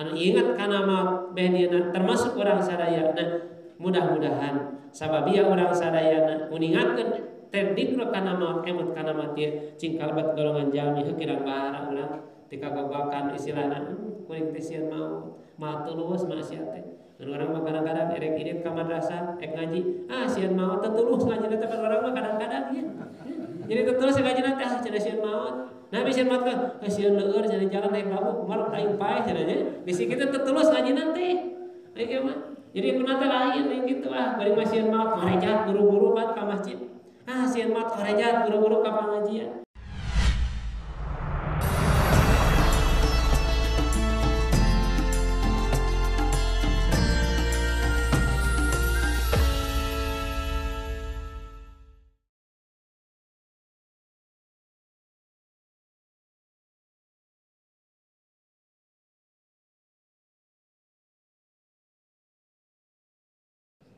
Anu ingat kana maut beh dieuna termasuk urang sadayana mudah-mudahan sababia urang sadayana uningakeun terdikro kana maut emut kana maut ieu cing kalebet golongan jalmi heuh kirang bahara urang tikagogokan istilahna kuring teh sieun maut maut tulus maksiat teh. Ngan urang mah kadang-kadang erek irit ka madrasah ek ngaji ah sieun maut teh tulus ngaji teh kan urang mah kadang-kadang ya. Jadi teh tulus ngaji teh ah cenah sieun maut. Nah sieun maut teh sieun leueur cenah jalan naik labu kumaha aing paeh cenah nya. Bisi kitu teh tulus ngaji teh. Ieu mah. Jadi kuna teh lain yang kitu ah bari mah sieun maut karejat buru-buru kan ka masjid. Ah sieun maut karejat buru-buru ka pangajian.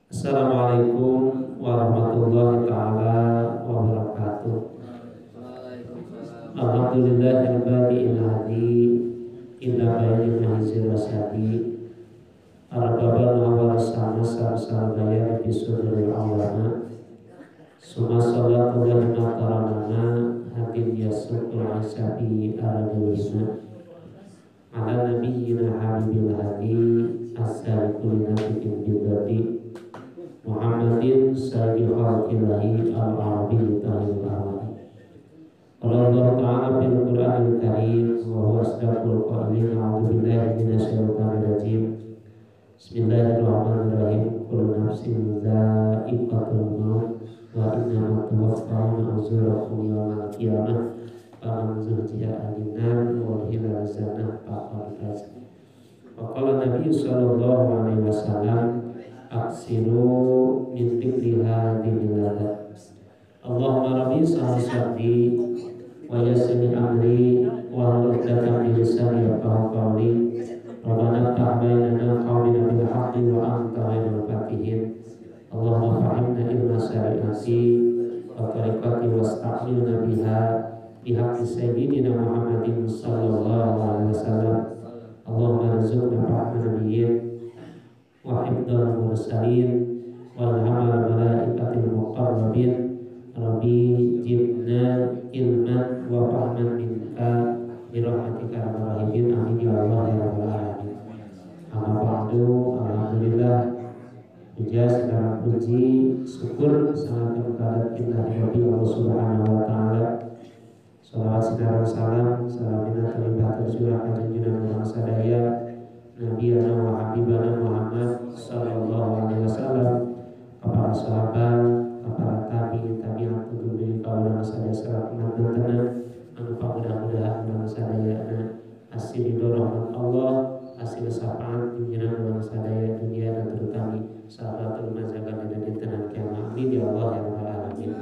Assalamualaikum warahmatullahi taala wabarakatuh. Alhamdulillahil badi'il hadi ila bayyina hizir wasadi arbaban wa sama sama bayan bi suduril awama summa salatu wa taranana hadin yasukul asabi aradilina ala nabiyyina habibil hadi as-sabiqul nabiyyil bidati Muhammadin sayyidi khalqillahi al-arabi tahil awali. Qala Allah ta'ala fil Qur'anil Karim wa huwa asdaqul qailin a'udzu billahi minasyaitonir rajim. Bismillahirrahmanirrahim. Kullu nafsin dha'iqatul maut wa innama tuwaffawna ujurakum yawmal qiyamah faman zuhziha 'anil nar wa udkhila al-jannah faqad faz. Wa qala Nabi sallallahu alaihi wasallam aksiru min dzikri hadhil ladzat. Allahumma rabbi sahli sadri wa yassir amri wa hlul 'uqdatam min lisani yafqahu qawli. Rabbana ftah bainana qawlana bil haqqi wa anta khairul fatihin. Allahumma fahimna ilma syari'ati wa tariqati wasta'milna biha bihaqqi sayyidina Muhammadin sallallahu alaihi wasallam. Allahumma rzuqna fahma nabiyyin wa hifdzal mursalin wal amal malaikatil muqarrabin. Rabbi jibna ilman wa fahman minka bi rahmatika ya arhamar rahimin. Amin ya Allah ya rabbal alamin. Amma ba'du. Alhamdulillah, puja segala puji syukur sangat kepada kita Rabbi Allah Subhanahu wa taala. Shalawat segala salam salamina terlimpah tercurah ka junjungan urang sadaya Nabi wa Habibana Muhammad sallallahu alaihi wasallam, kepada sahabat, kepada tabi'in tabi'at kudu kaula sadaya salamat tenang anu pamudah-mudahan urang sadayana hasil ridho rahmat Allah, hasil syafaat junjungan urang sadaya dunia dan terutama sahabatul mazakan dina dintenan kiamat. Amin ya Allah ya rabbal alamin.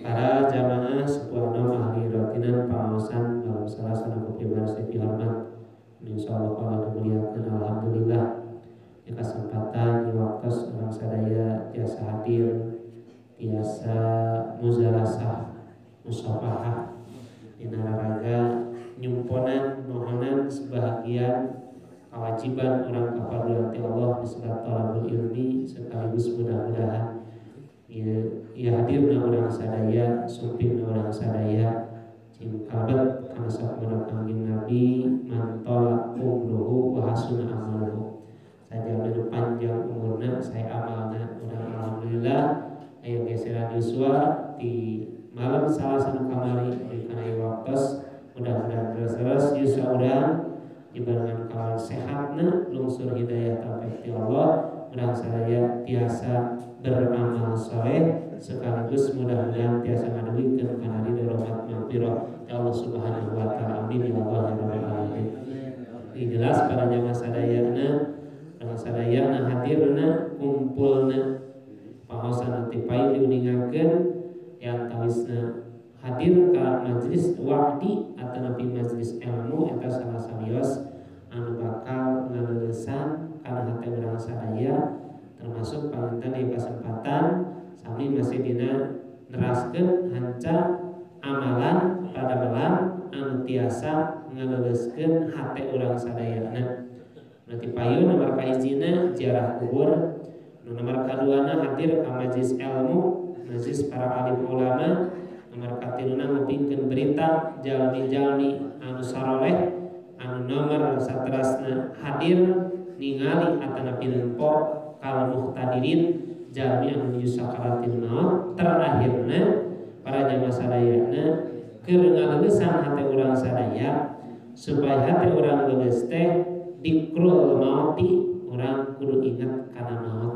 Para jamaah sepuh ahli ratinan pangaosan malam Selasa nu kupribadi dihormat. Insyaallah kalau dimuliakan, alhamdulillah di kesempatan di waktu orang sadaya tiasa hadir, tiasa muzalasah, musafahah dina raraga nyumponan nohonan sebahagian kewajiban orang kepada Allah disebut talabul ilmi sekaligus mudah-mudahan ya hadirna orang sadaya, sumpihna orang sadaya kalebet kana sakumana Kangjeng Nabi man tala umruhu wa hasuna amaluhu. Sajalma nu panjang umurna saya amalna urang alhamdulillah aya geseran yuswa di malam Salasa nu kamari di kana ieu waktos mudah-mudahan terus yuswa urang dibarengan kawan sehatna lungsur hidayah taufik ti Allah urang sadaya tiasa beramal soleh sekaligus mudah-mudahan tiasa ngaduikeun kana ridho rahmat maghfirah ya Allah Subhanahu wa taala. Amin ya Allah ya rabbal alamin. Ini jelas para jamaah sadayana, urang sadayana hadirna kumpulna pangaosan ti payu diuningakeun yang tawisna hadir ka majelis wa'di atanapi majelis ilmu eta salah sawios anu bakal ngaleulesan kana hate urang sadaya termasuk panginten di kesempatan sami masih dina neraskeun hanca amalan pada malam anu tiasa ngaleuleuskeun hate urang sadayana. payun nomor kahijina ziarah kubur, nu nomor kaduana hadir ka majlis ilmu, majlis para alim ulama, nomor katiluna ngupingkeun berita jalmi-jalmi anu saroleh, anu nomor saterasna hadir ningali atanapi nempo kal muhtadirin jalmi anu nuju sakaratil maut. Terakhirna para jamaah sadayana keur ngaleusan hate urang sadaya supaya hate urang leuleus teh dikrul mauti, urang kudu ingat kana maut.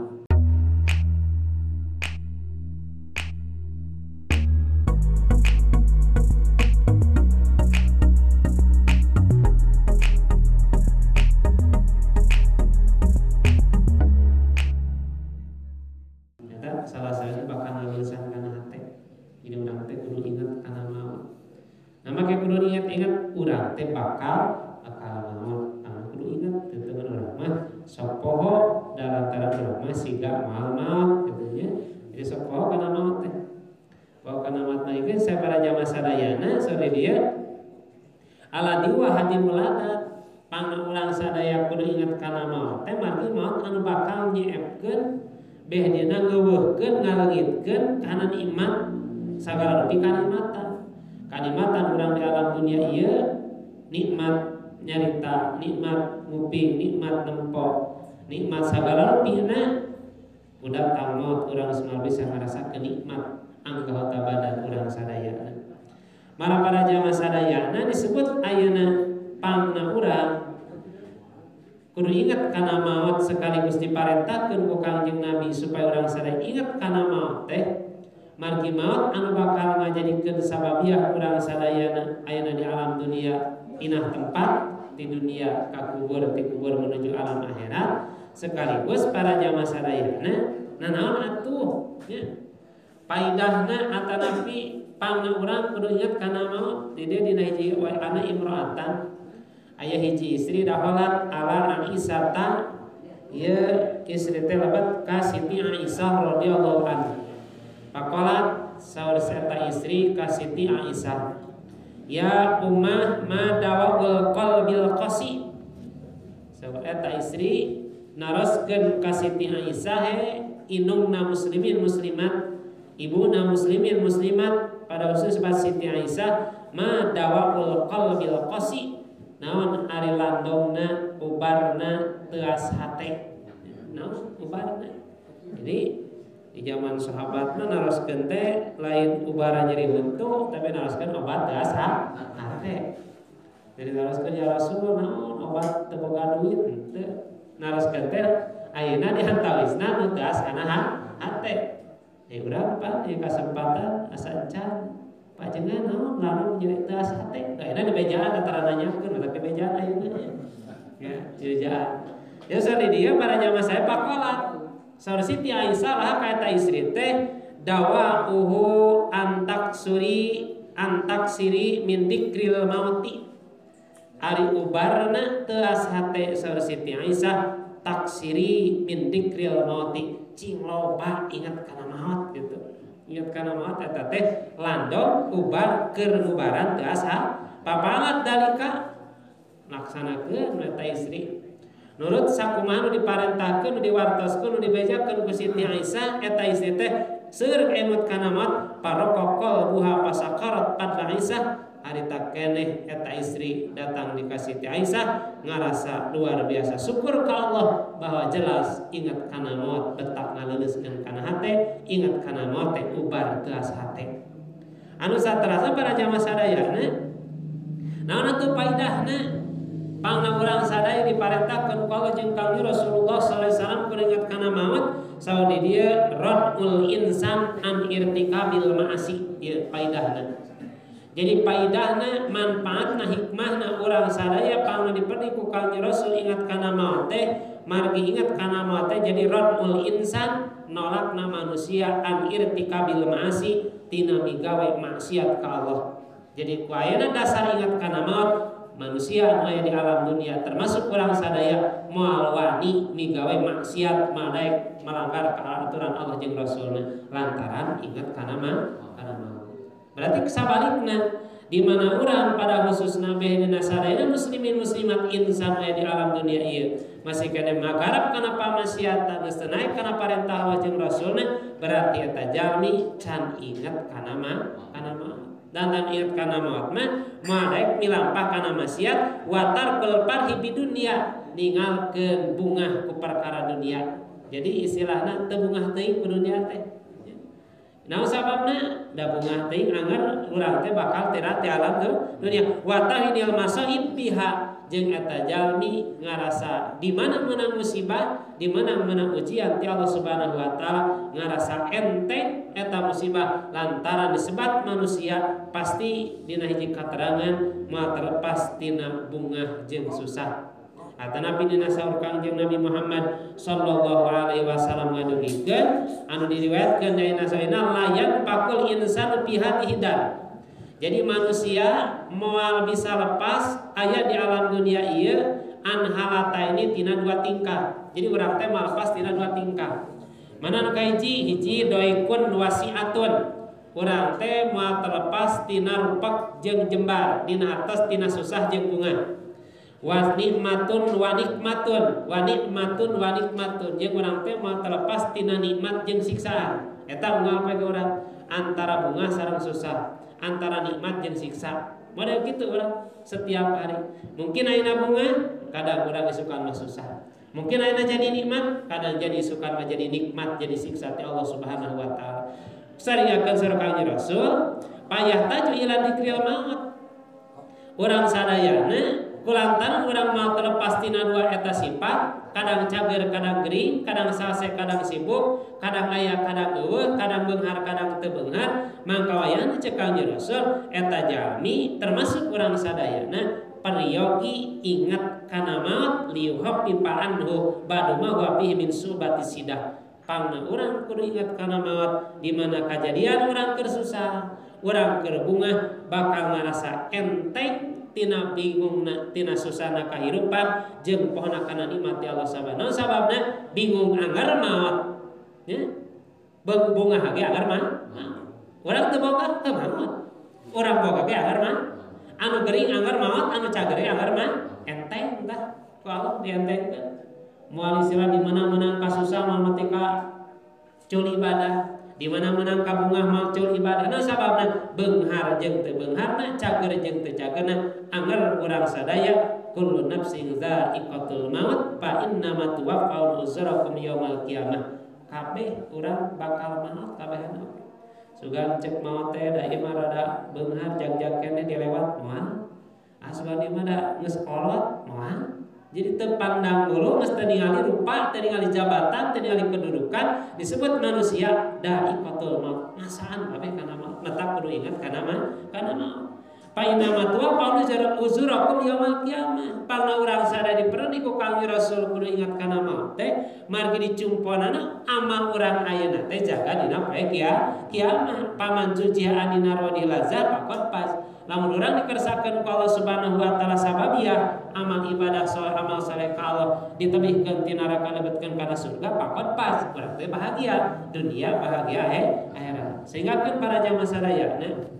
Ternyata salah satu bakal ngaleusan kana hate. Jadi urang teh kudu ingat kana maut. Nah, make kudu ingat-ingat urang teh bakal maut. Ingat tentukan urang mah sok poho dalantaran urang mah siga moal maut gitu nya. Jadi sok poho kana maut teh. Poho kana maut mah ieu saya para jamaah sadayana sore dia ala diwa hati muladat pangna urang sadaya kudu ingat kana maut teh margi maut anu bakal nyeepkeun beh dina ngeuweuhkeun ngaleungitkeun kana nikmat sagala rupi kanikmatan. Kanikmatan urang di alam dunia ieu nikmat nyarita, nikmat nguping, nikmat nempo, nikmat sagala rupina udah maut urang semua bisa ngarasakeun nikmat anggota badan urang sadayana. Mara para jamaah sadayana disebut ayeuna pangna urang kudu ingat kana maut sekaligus diparentahkeun ku Kangjeng Nabi supaya urang sadaya ingat kana maut teh margi maut anu bakal ngajadikeun sababiah urang sadayana ayeuna di alam dunia inah tempat di dunia ka kubur, di kubur menuju alam akhirat sekaligus para jamaah sadayana nanaon atuh nya paidahna atanapi pangna urang kudu ingat kana maut. Di dieu dina hiji ana imro'atan aya hiji istri daholat ala Aisyah ieu istri teh lebet ka Siti Aisyah radhiyallahu anha. Pakolat saur eta istri ka Siti Aisyah, ya ummah ma dawaul qalbil qasi. Saur eta istri naroskeun ka Siti Aisyah, he inungna muslimin muslimat, ibuna muslimin muslimat, pada khusus sebab Siti Aisyah ma dawaul qalbil qasi, naon ari landongna ubarna teuas hate, naon ubarna. Jadi di zaman sahabat mah naroskeun teh lain ubara nyeri huntu tapi naroskeun obat teuas hate. Jadi naroskeun ya Rasul naon obat teu boga duit henteu. Naroskeun teh ayeuna dihantawisna nu teuas kana hate. Ya urang pan ieu kasempatan asa encan pajengan naon lalu nyeri teuas hate. Da ayeuna dibejaan antara nanyakeun tapi bejaan ayeuna ya bejaan. Ya sari dia para jamaah saya pakolat. Saur Siti Aisyah lah kaeta istri teh dawa uhu antak suri antak siri min dikril mauti. Ari ubarna teuas hate saur Siti Aisyah taksiri min dikril mauti, cing loba ingat kana maut gitu. Ingat kana maut eta teh landong ubar keur ubaran teuas papalat dalika laksanakeun eta istri. Nurut sakumaha nu diparentahkeun nu diwartoskeun nu dibejakeun ku Siti Aisyah eta istri teh seueur emut kana maut parokokol buha pasakarat padla Aisyah harita keneh eta istri datang di ka Siti Aisyah ngarasa luar biasa syukur ka Allah bahwa jelas ingat kana maut betak ngaleuleuskeun kana hate, ingat kana maut teh ubar teuas hate. Anu saterasna para jamaah sadayana naon atuh paidahna pangna urang sadaya diparentahkeun ku Allah jeung Kangjeng Rasulullah sallallahu alaihi wasallam kudu ingat kana maut saur di dieu radul insan an irtikabil ma'asi ieu paidahna. Jadi paidahna manfaatna hikmahna urang sadaya pangna diperdi ku Kangjeng Rasul ingat kana maut teh margi ingat kana maut teh jadi radul insan nolakna manusia an irtikabil ma'asi tina migawe maksiat ka Allah. Jadi ku ayeuna dasar ingat kana maut manusia anu aya di alam dunia termasuk urang sadaya moal wani migawe maksiat madaek melanggar aturan Allah jeung Rasulna lantaran ingat kana maut. Berarti sabalikna Di mana urang pada khususna behdina sadayana muslimin muslimat insan aya di alam dunia ieu masih keneh magarap kana pamaksiatan geus teu naek kana parentah Allah jeung Rasulna berarti eta jalmi can inget kana maut. Dan inget kana maut mah moal daek milampah kana maksiat wa tarkul farhi bidunya ninggalkeun bungah ku perkara dunia. Jadi istilahna teu bungah teuing ku dunia teh. Naon sababna? Da bungah teuing anger urang teh bakal tera ti alam dunia. Wa tahinil masaib biha jeung eta jalmi ngarasa di mana meunang musibah, di mana meunang ujian ti Allah Subhanahu wa taala ngarasa enteng eta musibah lantaran disebat manusia pasti dina hiji katerangan moal terlepas tina bungah jeung susah. Atanapi dina saur Kangjeng Nabi Muhammad sallallahu alaihi wasallam ngadugikeun anu diriwayatkeun dina sayyidina layan pakul insanu fi hadhihi dar. Jadi manusia moal bisa lepas aya di alam dunia ieu an halataini tina dua tingkah. Jadi urang teh moal lepas tina dua tingkah. Mana nu kahiji? Hiji doikun wasiatun. Urang teh moal terlepas tina rupak jeung jembar, dina atas tina susah jeung bungah. Wa nikmatun wa nikmatun wa nikmatun wa nikmatun jeung urang teh moal terlepas tina nikmat jeung siksaan. Eta unggal poe urang antara bunga sareng susah, antara nikmat jeung siksa. Model kitu urang setiap hari. Mungkin ayeuna bunga, kadang urang isukan mah susah. Mungkin ayeuna jadi nikmat, kadang jadi isukan mah jadi nikmat, jadi siksa ti Allah Subhanahu wa taala. Saringakeun sareng Kangjeng Rasul, payah taju ila dikril maut. Urang sadayana kulantaran urang mau terlepas tina dua eta sifat, kadang cager, kadang gering, kadang sase, kadang sibuk, kadang aya, kadang eueuh, kadang beunghar, kadang teu beunghar, mangka wayahna ceuk Kangjeng Rasul eta jalmi termasuk urang sadayana peryogi ingat kana maut liyuhaffifa anhu badu ma huwa fihi min subati sidah. Pangna urang kudu ingat kana maut di mana kajadian urang keur susah, urang keur bungah bakal ngarasa enteng tina bingungna tina susahna kahirupan jeung pohona kana nikmat ti Allah Subhanahu. Sababna bingung anggar maot nya bungah ge anggar mah urang teu boga teu maot, urang boga ge anggar mah anu gering anggar maot, anu cager ge anggar mah enteng tah ku Allah dientengkeun. Moal istilah di mana menang kasusah moal mati ka cul ibadah, di mana menang kabungah moal cul ibadah. Nah sababna beunghar jeung teu beungharna, cager jeung teu cagerna, angger urang sadaya kullu nafsin dha'iqatul maut fa innama tuwaffawna ujurakum yaumal qiyamah. Kabeh urang bakal maot kabehna. Sugan cek maot teh da ieu mah rada beunghar jag-jag keneh dilewat moal. Asuban ieu mah da geus kolot moal. Jadi teu pandang bulu geus teu ningali rupa, teu ningali jabatan, teu ningali kedudukan, disebut manusia da'iqatul maut. Ngasaan kabeh kana maut. Netap kudu ingat kana mah, kana maut. Fa inna tuwa paunu uzurakum yaumil qiyamah. Pangna urang sada diperni ku Kangjeng Rasul kudu ingat kana maut teh margi dicumponana amal urang ayeuna teh jaga dina poe kiamat. Paman zujiha anina wa dilazah faqad faz. Lamun urang dikersakeun ku Allah Subhanahu wa taala sababiah amal ibadah soleh amal saleh ka Allah ditebihkeun ti neraka lebetkeun kana surga faqad faz. Urang teh bahagia dunia bahagia akhirat. Sehingga kan para jamaah sadayana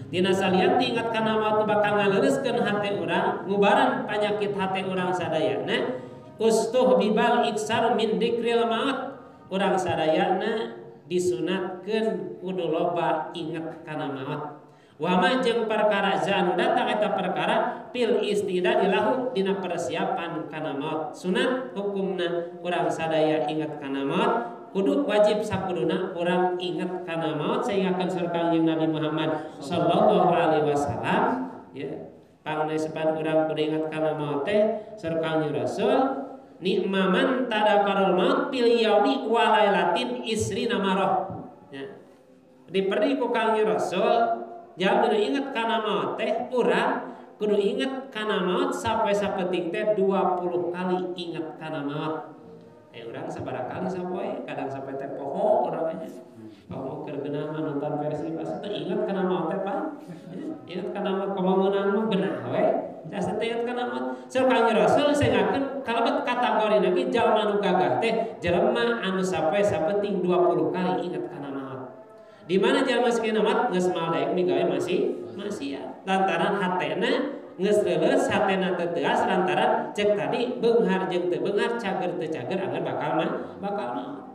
dina salian ingat kana maut bakal ngaleureuskeun hate urang, ngubaran panyakit hate urang sadayana. Ustuh bibal iksar min dikril maut. Urang sadayana disunatkeun kudu loba inget kana maut. Wa ma jeung perkara anu datang eta perkara fil istidadi lahu dina persiapan kana maut. Sunat hukumna urang sadaya inget kana maut, kudu wajib sakuduna urang inget kana maut sehingga kan Kangjeng Nabi Muhammad sallallahu alaihi wasallam ya. Pangna sepan urang kudu inget kana maut teh saur Kangjeng Rasul nikmaman tadakarul maut fil yaumi wa lailatin isrina marah ya. Diperi ku Kangjeng Rasul jam kudu inget kana maut teh urang kudu inget kana maut sampai sapeting teh 20 kali inget kana maut. Urang sabaraha kali sapoe, kadang sampai teh poho urang nya. Poho keur geunah mah nonton versi pas teh inget kana maut teh Pak. Inget kana maut komo meunang mah geunah we. Asa teh inget kana maut. Saur Kangjeng Rasul sengakeun kalebet kategori lagi jalma nu gagah teh jelema anu sapoe sapenting 20 kali inget kana maut. Di mana jalma sakena maut geus moal daek migawe masih Maksiat lantaran hatena geus leuleus hatena teu teas lantaran cek tadi beunghar jeung teu beunghar cager teu cager angger bakal mah bakal maot.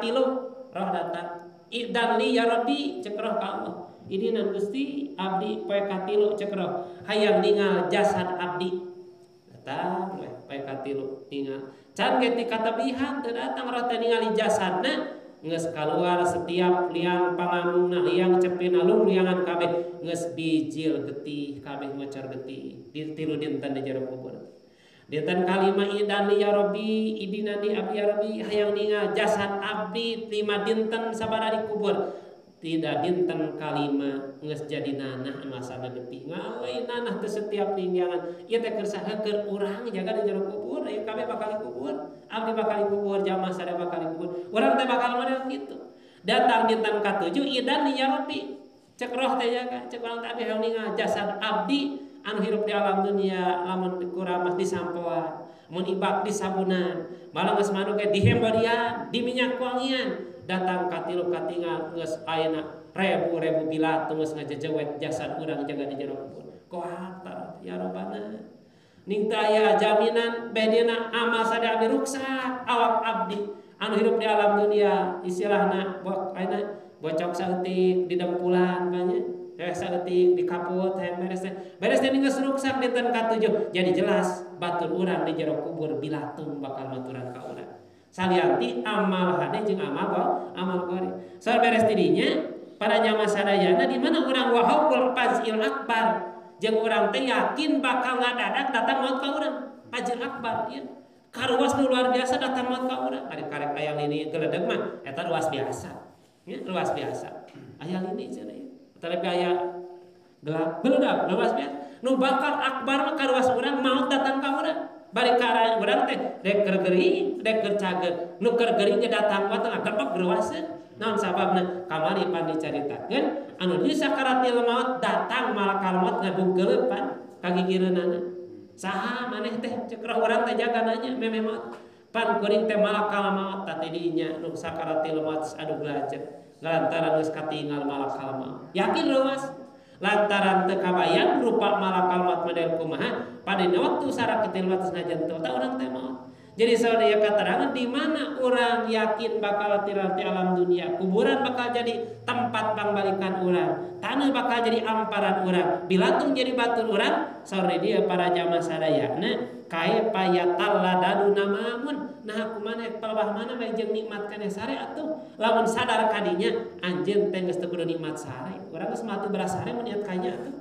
katilu roh datang idan li ya Rabbi cek roh ka Allah idinan Gusti abdi poe katilu cek roh hayang ningal jasad abdi datang we poe katilu ningal can ge ti katabihan teu datang roh teh ningali jasadna geus kaluar setiap liang pangamungna liang cepina liangan kabeh geus bijil getih kabeh ngocor getih di tilu dinten di jero kubur dinten kalima idan ya Rabbi idinan di abdi ya Rabbi hayang ningal jasad abdi lima dinten sabada di kubur tidak dinten kalima geus jadi nanah masana getih ngalai nanah teh setiap linggangan ieu teh keur saha keur urang jaga di jero kubur ieu kabeh bakal dikubur abdi bakal dikubur jamaah sadaya bakal dikubur urang teh bakal model kitu datang dinten katujuh idan ya Rabbi cek roh teh jaga cek urang teh abdi hayang ningal jasad abdi anu hirup di alam dunia lamun kuramas disampoan mun ibak disabunan malah geus manuk ge dihembodian diminyak wangian datang katilu katingal geus ayeuna rebu-rebu bilat geus ngajejewet jasad urang jaga di jero kubur kohatar ya Rabbana ning teu aya jaminan bedena amal sadaya abdi ruksak awak abdi anu hirup di alam dunia istilahna ayeuna bocok saeutik didempulan banyak saeutik dikaput hayang beres teh beres teh geus ruksak dinten katujuh jadi jelas batur urang di jero kubur bilatung bakal maturan ka urang salianti amal hade jeung amal amal goreng soal beres tidinya pada jamaah sadayana di mana urang wahaukul fazil akbar jeung urang teh yakin bakal ngadadak datang maut ka urang fazil akbar ieu karuas nu luar biasa datang maut ka urang ari karek aya lini geledeg mah eta luas biasa nya luas biasa aya lini cenah ieu tapi aya gelap geledak luas biasa nu bakal akbar mah karuas urang maut datang ka urang balik ka arah urang teh rek keur gering rek keur cager nu keur gering ge datang mah teh ngagebeg reuaseun naon sababna kamari pan dicaritakeun anu di sakaratil maut datang malakal maut ngabungkeulepan ka gigireunana saha maneh teh cek roh urang teh jaga nanya memeh maut pan kuring teh malakal maut tah tidinya nu sakaratil maut aduh glajeg lantaran geus katingal malakal maut yakin reuas lantaran teu kabayang rupa malakal maut model kumaha pada waktu saraketil maut sanajan teu tah urang teh maut. Jadi saudara keterangan di mana orang yakin bakal tiral di alam dunia, kuburan bakal jadi tempat pangbalikan orang, tanah bakal jadi amparan orang, bilatung jadi batur orang. Saudara dia para jamaah sadayana kae payatal ladadu namamun. Nah kumaha palebah mana bae jeung nikmat kana sare atuh. Lamun sadar kadinya anjeun teh geus teu kudu nikmat sare. Urang geus mati beras sare mun niat kanya atuh.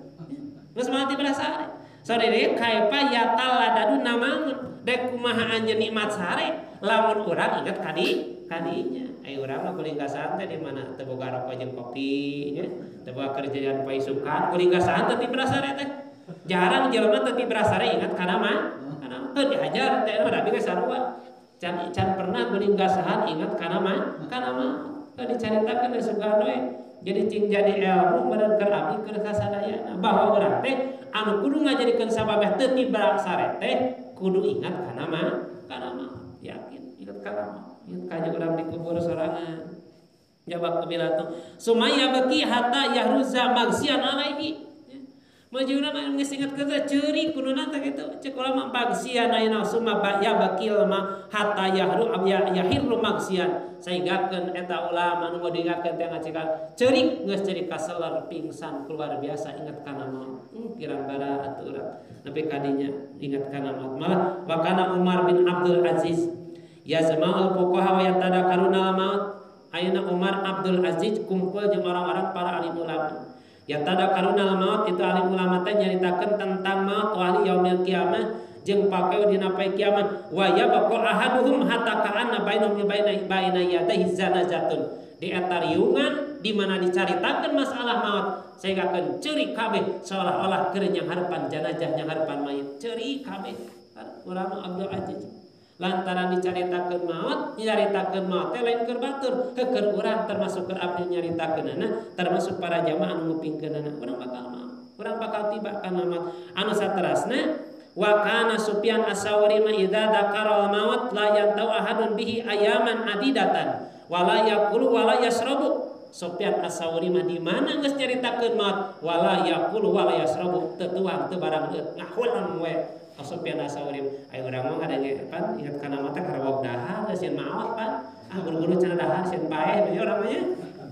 Geus mati beras sare. Saudara dia kae payatal ladadu namamun. Dek kumaha anjeun nikmat sare lamun urang ingat kadinya ai urang mah kuring gasahan teh di mana teu boga rokok jeung kopi nya teu boga kerjaan paisukan kuring gasahan teh ti sare teh jarang jelema teh ti sare ingat kana mah kana teu dihajar teh mah abi ge sarua can pernah kuring gasahan ingat kana mah teu dicaritakeun sugan we jadi cing jadi ilmu meureun keur abdi keur kasadayana bahwa urang teh anu kudu ngajadikeun sababeh teu ti sare teh kudu ingat kana mah yakin ingat kana mah ingat kanya urang dikubur sorangan jawab kebilatu sumaya baki hatta yahruza magsian alaihi majuna mah geus ingat ke ceurik kuduna teh kitu cek ulama bagsian ayeuna summa ya bakil ma hatta yahru yahirru magsian sehinggakeun eta ulama nu diingatkeun teh ngacikal ceurik geus ceurik kaseler pingsan keluar biasa ingat kana maut pirang bara atuh urang nepi kadinya ingat kana maut malah wa kana Umar bin Abdul Aziz yazma'ul fuqaha wa yatadakaruna maut ayeuna Umar Abdul Aziz kumpul jeung orang-orang para alim ulama yatadakaruna maut itu alim ulama teh nyaritakeun tentang maut wa yaumil kiamah jeung pakeu dina poe kiamat wa yabqa ahaduhum hatta ka'anna bainahum baina yadayhi zanazatun di eta riungan di mana dicaritakeun masalah maut sehingga keun ceurik kabeh seolah-olah keur nyanghareupan janazah nyanghareupan mayit ceurik kabeh ulama Abdul Aziz lantaran dicaritakeun maut nyaritakeun maut teh lain keur batur keur urang termasuk keur abdi nyaritakeunana termasuk para jamaah anu ngupingkeunana urang bakal maut urang bakal tiba kana maut anu saterasna wa kana Sufyan as-Sawri ma idza dzakara al-maut la yantau ahadun bihi ayaman adidatan wa la yaqulu wa la yasrabu. Sofyan As-Sauri mah di mana geus nyaritakeun maot wala yaqulu wala yasrabu teu tuang teu barang ngahulang we. Sofyan As-Sauri aya urang mah kadang pan ingat kana maot teh karewog dahar sieun maot pan. Ah buru-buru cenah dahar sieun paeh nya urang mah nya.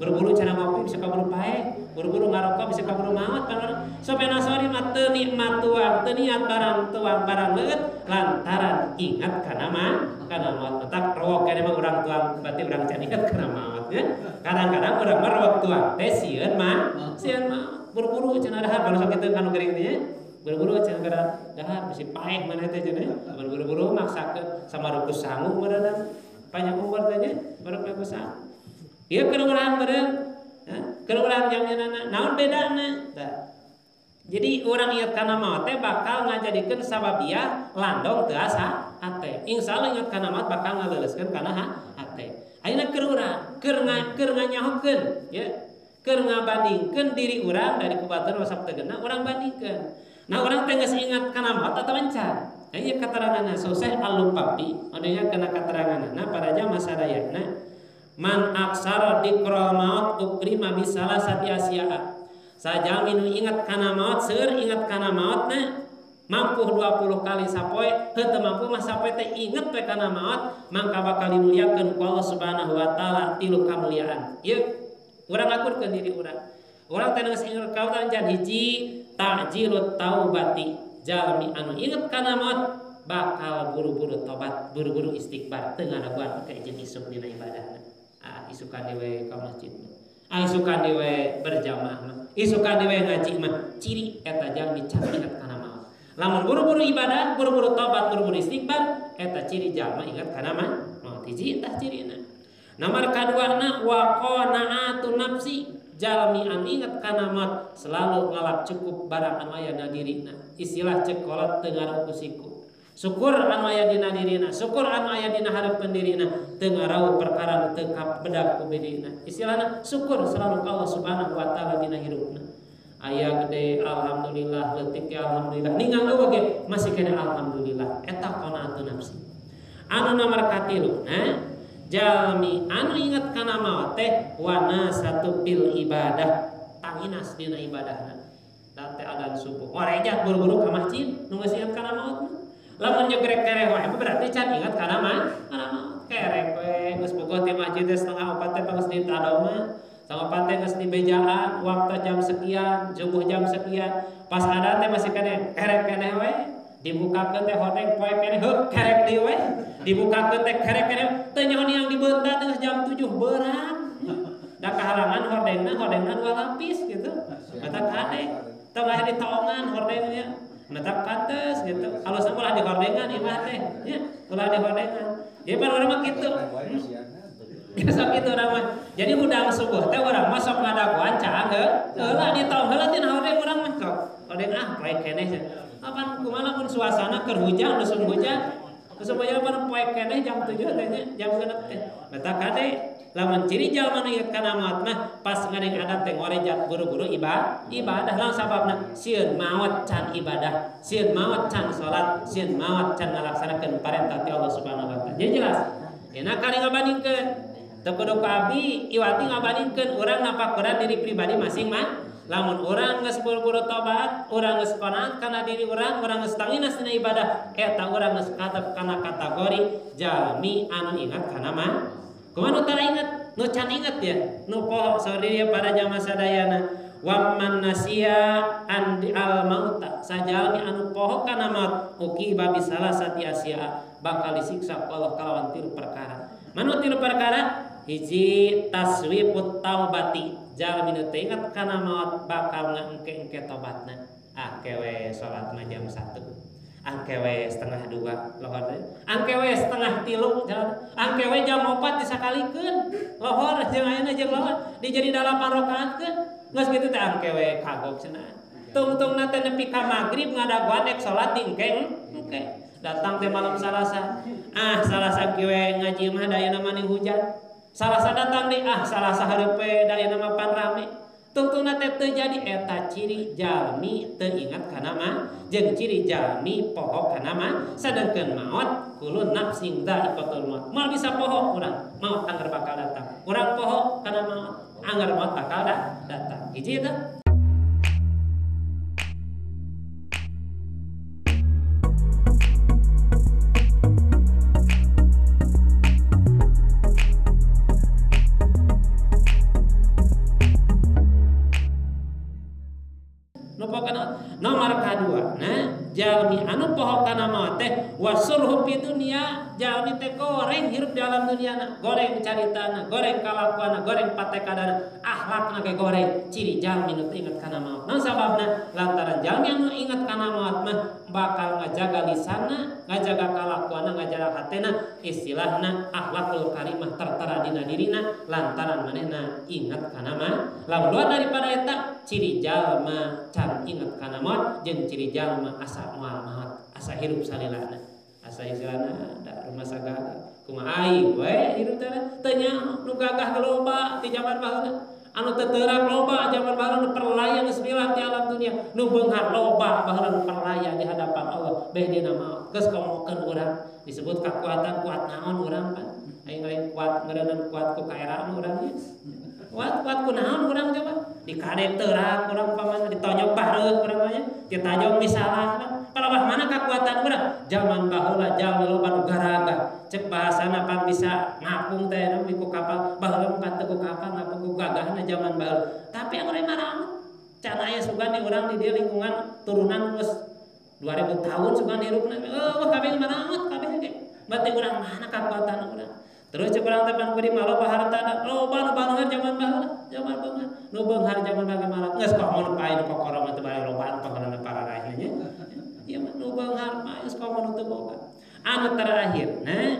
Buru-buru cenah ngopi bisa kaburu paeh, buru-buru ngarokok bisa kaburu maot pan. Sofyan As-Sauri mah teu nikmat tuang, teu niat barang tuang barang leueut lantaran ingat kana mah kana maot. Matak rewog keneh mah urang tuang berarti urang can ingat kana maot nya. Kadang-kadang urang mah rewog tuang teh sieun mah, sieun mah buru-buru cenah dahar baru sakitu kanu gering teh nya. Buru-buru cenah gara dahar bisi paeh maneh teh cenah. Buru-buru maksakeun sama rukus sangu meureunna. Panjang umur teh nya, baru ku sangu. Ieu keur urang meureun, keur urang jamnana naon bedana? Tah. Jadi urang ingat kana maot teh bakal ngajadikeun sababiah landong teu asa hate. Insyaallah ingat kana maot bakal ngaleuleuskeun kana hate. Ayeuna keur urang, keur nganyahokeun ya. Keur ngabandingkeun diri urang dari kubatan wasap teu genah urang bandingkeun. Nah urang teh geus ingat kana maot atawa encan. Nah ieu kateranganna Soseh Al-Lupapi, maksudnya kana kateranganna para jamaah sadayana man aksara dikral maut ukrima bisalah sati asya'a. Sajalmi nu ingat kana maot seueur ingat kana maotna mampu 20 kali sapoe henteu mampu mah sapoe teh inget we kana maot mangka bakal dimuliakeun ku Allah Subhanahu wa taala tilu kamuliaan. Ieu urang ngakurkeun diri urang. Urang teh geus inget ka urang jan hiji ta'jilut taubati jalmi anu inget kana maot bakal buru-buru tobat, buru-buru istighfar teu ngadaguan ke jeung isuk dina ibadahna. Ah isukan dewe ka masjid mah. Ah isukan dewe berjamaah mah. Isukan dewe ngaji mah. Ciri eta jalmi can inget kana maot. Lamun buru-buru ibadah, buru-buru tobat, buru-buru istighfar, eta ciri jalma ingat kana maot. Hiji tah cirina. Nomor kaduana wa qanaatu nafsi jalmi anu ingat kana maot selalu ngalap cukup barang anu aya dina dirina. Istilah cek kolot teu ngaruh ku siku. Syukur anu aya dina dirina, syukur anu aya dina hareupeun dirina, teu ngarau perkara nu teu kabedag ku dirina. Istilahna syukur selalu ka Allah Subhanahu wa taala dina hirupna. Aya gede alhamdulillah, leutik ge alhamdulillah, ningang eueuh ge masih keneh alhamdulillah. Eta qanaatu nafsi. Anu nomor katilu, nah jalmi anu ingat kana maot teh wana satu bil ibadah, tanginas dina ibadahna. Da teh adzan subuh. Orejat buru-buru ka masjid nu geus ingat kana maot mah. Lamun nyegrek kereh wae berarti can ingat kana mah, kana maot. Kerek we geus bogoh ti masjid teh 3:30 teh geus ditadoma. Sama teh geus dibejaan waktu jam sekian, subuh jam sekian. Pas ada teh masih keneh kerek keneh we. Dibukakeun teh hordeng poe keneh heuh kerek deui we. Dibukakeun teh kerek keneh teu nyaho yang dibeunta teh geus jam 7 beurang. Da kahalangan hordengna hordengna dua lapis gitu. Mata kadek teu aya ditoongan hordengnya. Mata pantes gitu. Alusna ulah dihordengan imah teh nya, ulah dihordengan. Jadi pan urang mah kitu. Sok kitu urang mah. Jadi hudang subuh teh urang mah sok ngadaguan caang heula ditoong heula tina hordeng urang mah sok. Hordeng ah poe keneh. Apan kumaha mun suasana keur hujan usum hujan. Usum hujan pan poe keneh jam 7 teh nya, jam 6 teh. Mata kade lamun ciri jalma nu inget kana maot mah pas ngadeng adat teh ngorejat buru-buru ibadah langsung sababna sieun maot can ibadah, sieun maot can salat, sieun maot can ngalaksanakeun parentah ti Allah Subhanahu wa taala. Jadi jelas. Enak kali ngabandingkeun. Teu kudu ku abdi iwati ngabandingkeun urang napakuran diri pribadi masing-masing. Lamun urang geus buru-buru tobat, urang geus qanaat kana diri urang, urang geus tanginas dina ibadah, eta urang geus katep kana kategori jalmi anu ingat kana mah. Kumaha nu tara inget? Nu can inget ya, nu poho saur diri para jamaah sadayana. Wa man nasiya an al mauta, sajalmi anu poho kana maut, uqiba bisalasati asya, bakal disiksa ku Allah kalawan tilu perkara. Manu tilu perkara? Hiji taswifut taubati, jalmi nu teu inget kana maut bakal ngaengke-engke tobatna. Ah kewe salat mah jam 1. Angke we 1:30 lohor teh. Angke we 2:30 jalan. Angke we jam 4 disakalikeun. Lohor jeung ayeuna jeung lohor dijadi 8 rakaatkeun. Geus kitu teh angke we kagok cenah. Tungtungna teh nepi ka magrib ngadaguan ek salat di engke engke. Datang teh malam Salasa. Ah Salasa kieu we ngaji mah da ayeuna mah hujan. Salasa datang deui ah Salasa hareup we da ayeuna mah pan rame. Tungtungna teh teu jadi eta ciri jalmi teu ingat kana mah jeung ciri jalmi poho kana mah sadengkeun maot kullu nafsin dha'iqatul maut. Moal bisa poho urang, maot angger bakal datang. Urang poho kana maot. Anggar maut bakal datang. Hiji eta. Nomor kadua, nah jalmi anu poho kana maot teh wasurhu fi dunya, jalmi teh goreng hirup di alam dunia na, goreng caritana, goreng kalakuana, goreng patekadana, akhlakna ge goreng. Ciri jalmi nu teu inget kana maot. Naon sababna? Lantaran jalmi anu inget kana maot mah bakal ngajaga lisanna, ngajaga kalakuana, ngajaga hatena, istilahna akhlakul karimah tertera dina dirina lantaran manehna inget kana maot. Lamun luar daripada eta ciri jalma can inget kana maot jeung ciri jalma asa moal maot, asa hirup salilana, asa istilahna da rumah sagala kumaha aing we hirup teh teu nyaho nu gagah loba ti zaman baheula, anu teu teurak loba zaman baheula, nu perlaya geus milah ti alam dunia, nu beunghar loba baheula nu perlaya di hadapan Allah beh dina maot. Geus komokeun urang disebut kakuatan kuat naon urang pan aing lain kuat ngeureuneuh kuat ku kaeraan urang nya. Kuat ku naon urang coba dikadek teurak urang pamana ditonyok bareuh urang mah nya ditajong misalah palabah mana kakuatan urang zaman baheula jalmi loba nu garaga cek bahasana pan bisa ngapung teh nu ku kapal baheula pan teu ku kapal ngapung ku gagahna zaman baheula tapi anu maramat can aya sugan di urang di dieu lingkungan turunan geus 2000 tahun sugan hirupna eueuh kabeh maramat kabeh ge berarti urang mana kakuatan urang. Terus cek urang teh pan kuring mah loba hartana, loba nu beunghar zaman baheula, zaman beunghar. Nu beunghar zaman baheula malah geus komo nu pae nu kokoro mah teu bari loba nu panggalan pararaehna nya. Ieu mah nu beunghar mah geus komo nu teu boga. Anu terakhir, nah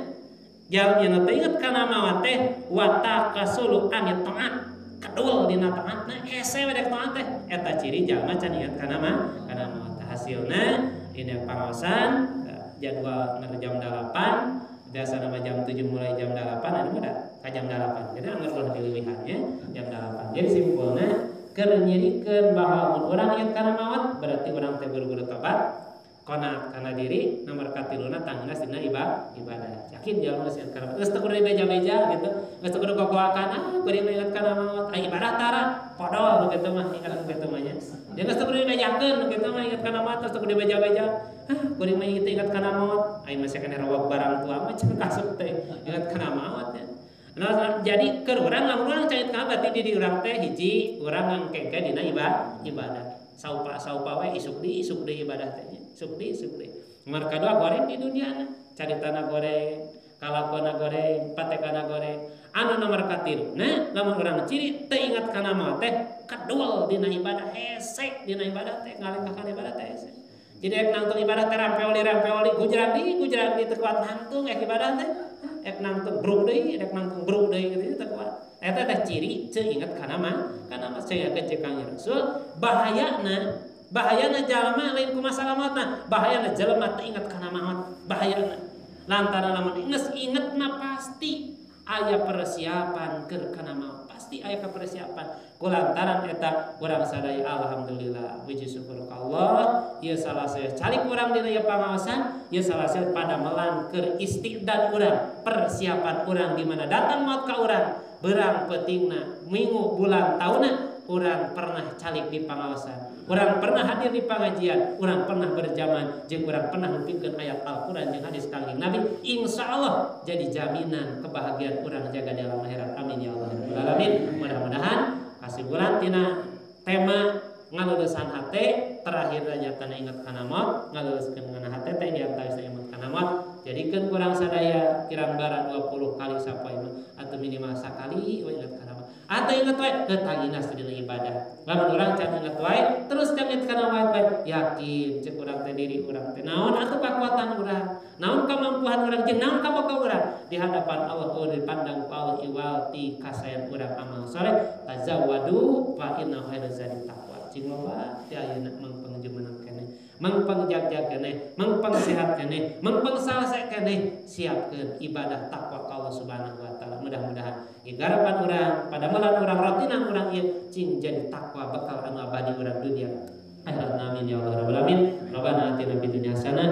jalmi nu teu inget kana maot teh wa takasulu an taat. Kedul dina taatna hese we dek taat teh eta ciri jalma can inget kana mah kana maot. Hasilna dina pangaosan jadwal jam 8 biasa nama jam 7 mulai jam 8 anu muda ka jam 8. Jadi anggar ulah dileuwihannya jam 8. Jadi simpulna keur nyirikeun bahwa mun urang inget kana maot berarti urang teh buru-buru tobat, qanaat kana diri, nomor katiluna tangnas dina ibadah. Yakin jalma geus inget kana maot. Geus teu kudu dibeja-beja gitu. Geus teu kudu gogoakan ah kuring inget kana maot. Ah ibadah tara podol kitu mah inget kitu mah nya. Dia geus teu kudu dibejakeun kitu mah inget kana maot geus teu kudu dibeja-beja. Ah kuring mah inget kana maot. Aing masih kena rawak barang tua mah can kasup teh inget kana maot nya. Nah, jadi keur urang lamun urang can inget kana berarti di urang teh hiji urang ngangkengke dina ibadah. Saupa-saupa we isuk deui ibadah teh nya. Isuk deui. Nomor kadua goreng di dunia na. Caritana goreng, kalakuana goreng, patekana goreng. Anu nomor katilu. Nah, lamun urang ciri teu ingat kana maot teh kedul dina ibadah hese dina ibadah teh ngalengkahkan ibadah teh hese. Jadi ek nangtung ibadah teh rampeoli gujrandi teu kuat nangtung ek ibadah teh ek nangtung bruk deui ek nangtung bruk deui kitu teu kuat. Eta teh ciri teu inget kana mah kana mah cenah cek Kangjeng Rasul bahayana jalma lain ku masalah maotna bahayana jelema teu inget kana maot bahayana lantaran lamun geus inget mah pasti aya persiapan keur kana maot pasti aya persiapan kulantaran eta urang sadaya alhamdulillah puji syukur ka Allah ieu salah saya calik urang dina ieu pangaosan ieu salah saya padamelan keur istiqdad urang persiapan urang di mana datang maot ka urang berang pentingna minggu bulan taunna urang pernah calik di pangaosan urang pernah hadir di pengajian urang pernah berjaman jeung urang pernah ngupingkeun ayat Al-Qur'an jeung hadis Kangjeng Nabi insyaallah jadi jaminan kebahagiaan urang jaga di alam akhirat amin ya Allah rabbal alamin. Mudah-mudahan kasimpulan tina tema ngalulusan hate terakhir nyatana inget kana maot ngaluluskeun kana hate teh diantawisna inget kana maot jadikeun kurang sadaya kirang bara 20 kali sapoe mah atau minimal sakali we inget kana maot atau inget wae ketanginas dina ibadah lamun urang can inget wae terus can inget kana maot wae yakin cek urang teh diri urang teh naon atuh kakuatan urang naon kamampuan urang jeung naon kaboga urang di hadapan Allah oh dipandang ku Allah iwal ti kasayan urang amal saleh tazawwadu fa inna khairaz zadi taqwa. Cing loba ti ayeuna mangpangjumenang keneh mangpangjagjag keneh mangpangsehat keneh mangpangsalese keneh siapkeun ibadah takwa ka Allah Subhanahu wa taala. Mudah-mudahan garapan urang padamelan urang rotinan urang ieu cing jadi takwa bekal anu abadi urang dunia akhirat. Amin ya Allah rabbal alamin. Rabbana atina fid dunya hasanah